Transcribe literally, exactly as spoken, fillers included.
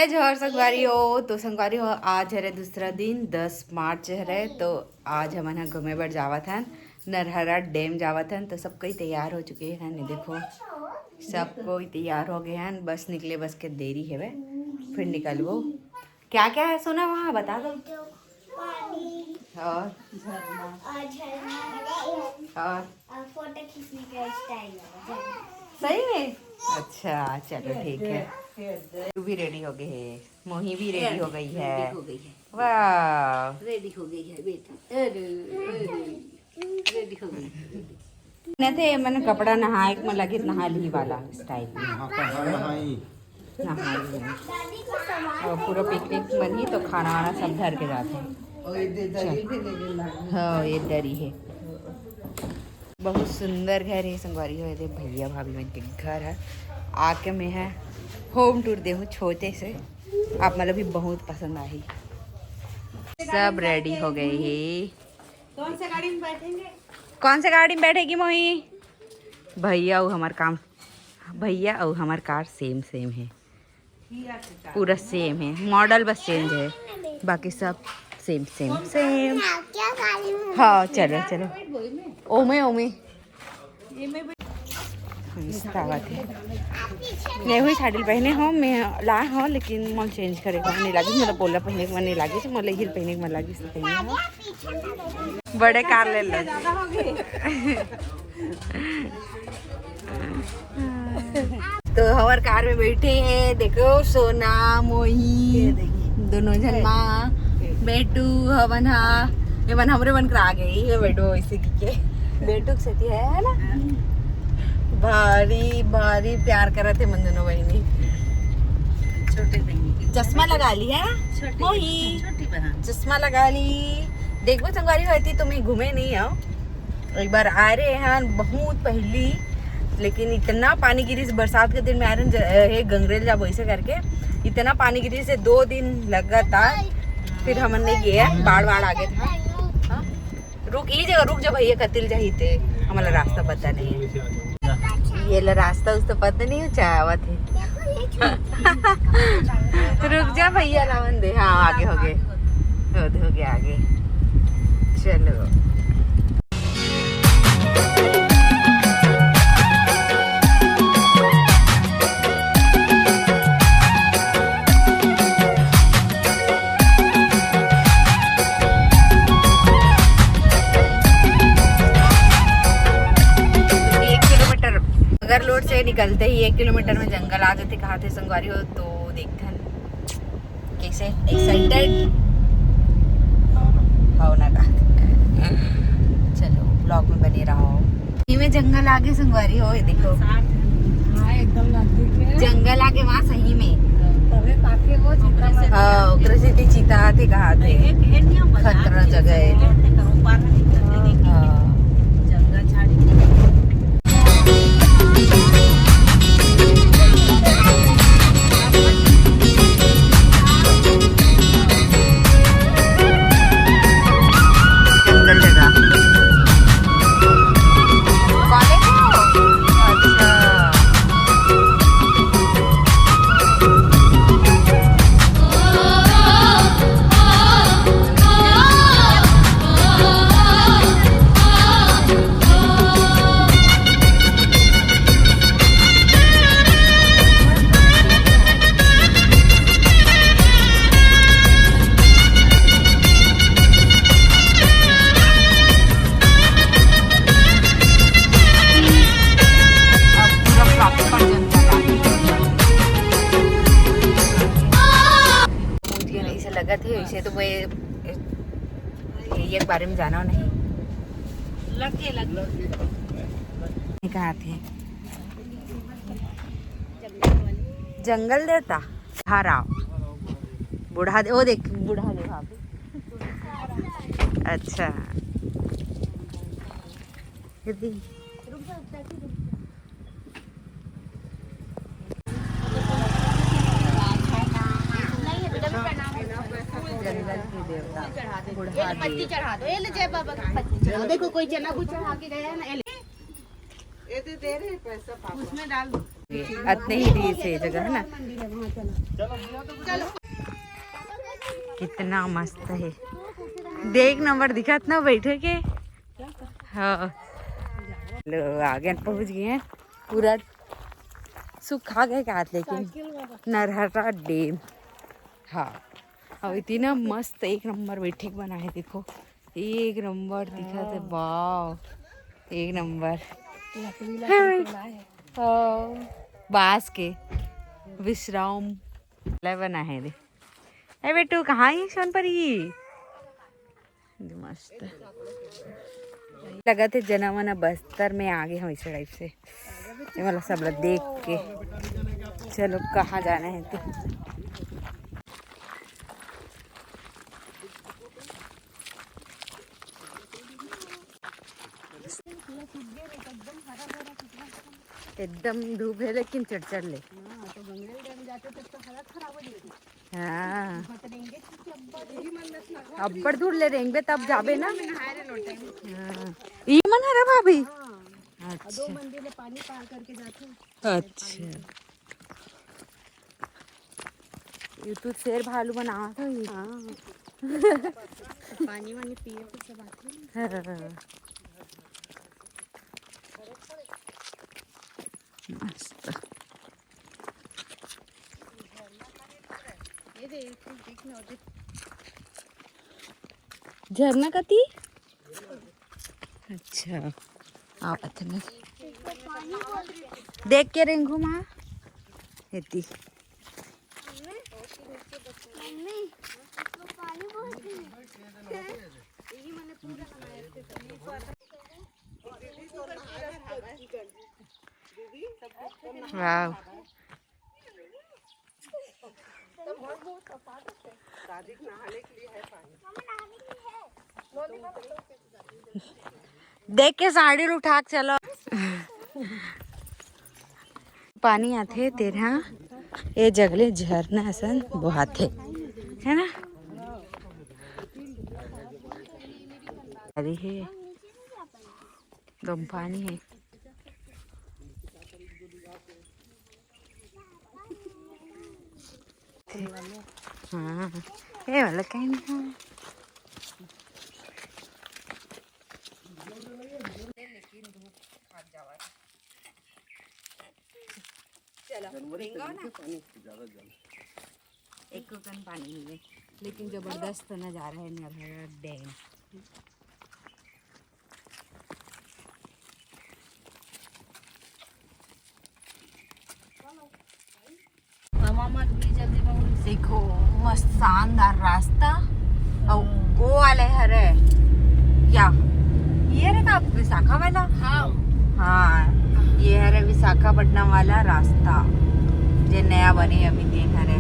जय जोहार संगवारी हो। तो संगवारी हो, आज हरे दूसरा दिन, दस मार्च हरे। तो आज हमन ह घूमे बर जावत हन, नरहरा डैम जावत हन। तो सब कोई तैयार हो चुके हन, ये देखो, सब कोई तैयार हो गए हन, बस निकले, बस के देरी हेवे, फिर निकलबो। क्या क्या है सोना वहाँ, बता दो। पानी। और? और झरना। और? और फोटो खींचने का स्टाइल है, झरना। सही में? अच्छा, चलो, ठीक है। तू भी रेडी हो गए है, मोही भी रेडी हो गई है। रेडी हो गई है। वाह। रेडी हो गई है बेटा। अरे, अरे, रेडी हो गई है। न थे, मन कपड़ा नहाए के मन लगिस, नहा ली वाला स्टाइल। नहा ली है। और पूरा पिकनिक मन ही तो खाना वाना सब धर के जाते हैं। हाँ, ये दरी है। बहुत सुंदर घर है संगवारी हो। ये दे भैया भाभी मन के घर है। आके मैं है होम टूर दे हूँ छोटे से, आप मतलब भी बहुत पसंद आई। सब रेडी हो गए है। कौन से गाड़ी में बैठेंगे? कौन से गाड़ी में बैठेगी मोही? भैया अउ हमर काम, भैया अउ हमर कार सेम सेम है, पूरा सेम है, मॉडल बस चेंज है, बाकी सब सेम सेम सेम। हाँ, चलो चलो, ओमे ओमे। नहीं हुई साड़ी पहने हो, मैं लाए हो, लेकिन मोला चेंज करे के नहीं लागिस, मोला पोला पहने के मन नहीं लागिस, मोला हील पहने के मन लागिस, तो पहने हो। बड़े कार ले लो। तो हमार कार में बैठे हैं, देखो सोना मोही, दोनों जन माँ, बेटू, हवन हा, ये मन हमरे मन करा गई है बेटू, इसी के बेटू के सेती है, है ना? भारी भारी प्यार करत हे मन दोनों बहिनी। छोटे बहिनी के चश्मा लगा ली है ना? छोटी मोही। छोटी बहन। चश्मा लगा ली। देखबो संगवारी होती तो मैं घूमे नहीं आओ, एक बार आ रहे हैं बहुत पहली, लेकिन इतना पानी गिरी से बरसात के दिन में आ रहे हैं, ज-, हे गंगरेल जाबो ऐसे करके इतना पानी गिरी से दो दिन लगातार, फिर हमन नहीं गए, बाढ़ बाढ़ आ गए था। हाँ? रुक, ये जगह रुक जा भैया, कतिल जाही ते, हमला रास्ता पता नहीं है। ये ला रास्ता उस्ता पता नहीं हो, चाय आवत है। रुक जा भैया, लावन दे। हाँ, आगे हो गए, हो, हो गया आगे। चलो। एक किलोमीटर मगर रोड से निकलते ही एक किलोमीटर में जंगल आ जाते, कहा थे संगवारी हो, तो देखथन कैसे एक्साइटेड हो ना का। चलो, ब्लॉग में बने रहो। ये में जंगल आगे संगवारी हो, ये देखो। हाँ, एकदम नजदीक में। जंगल आगे वहाँ सही में। तबे ताके वो चिता हाँ, ओकरे सेती चिता थे, कहा थे। खतरा जगह है। हाँ। जंगल जगह। कॉलेज हो? अच्छा। अब पूरा प्रॉपर जंगल आ गया। मुझे ऐसे लगा थे, ऐसे तो मैं ये बारे में जाना नहीं। लग के, लग के। कहा थे जंगल देवता। हराओ। बूढ़ा दे, वो देख, बूढ़ा दे भाभी। अच्छा। ये देख। जंगल की देवता। बूढ़ा पत्ती दे। चढ़ा दो। ये ले जय बाबा की पत्ती चढ़ा दो। देखो, कोई चना कुछ चढ़ा के गया है ना, ये ले। ये दे, दे रहे हैं पैसा पापा। उसमें डाल दो। अतने ही रहिस हे जगह, है ना? कितना मस्त हे, देख नंबर दिखत ना बैठे के। हाँ, लो आगे पहुँच गए हैं, पूरा सुखा गए का, लेकिन नरहरा डैम। हाँ, अब इतना मस्त एक नंबर बैठे के बना है, देखो एक नंबर दिखत हे, वाओ एक नंबर। लकड़ी ला हाँ। कइसे बनाए हे? हाँ, बांस के विश्राम ले बना है रे। ए बेटू, कहाँ है सोन परी? मस्त लगत हे, जना मना बस्तर में आ गए हम इस टाइप से। ये वाला सब ला देख के चलो कहाँ जाना है तो। एकदम धूप है लेकिन चढ़ चढ़ ले। हाँ, तो गंगरेल डैम जाते तब तो हालत खराब हो जाती। हाँ, बहुत रेंगे थी कि अब्बड़ ही मन रखना। अब्बड़ दूर ले रेंगे तब जाबे ना। हाँ, ये मन हरे भाभी। हाँ। अच्छा। दो मंदिर ले पानी पार करके जाते हैं। अच्छा, ये तो शेर भालू बनावत हो ये। हाँ। पानी वानी पिए तो सब आते हैं। हाँ। मस्त। ये दे, देख ना उधर। झरना कती? अच्छा, आवत हे ना। देख के रेंगू माँ, एती। मम्मी, इसको पानी बोलती है। वाह। देख के साड़ी उठा के चलो। पानी आथे तेरहा, ए जगले झरना असन बोहाथे, है ना? अरे हे, दम पानी है। हाँ, ये वाला कहीं नहीं है। चलो, रेंगा ना। एक कन पानी मिले, लेकिन जबरदस्त नजारा है नरहरा डैम। देखो, मस्त शानदार रास्ता। अउ वो वाले हरे या, ये हरे का विशाखा वाला? हाँ। हाँ, ये हरे विशाखापट्टनम वाला रास्ता, जे नया बने अभी तेन हरे।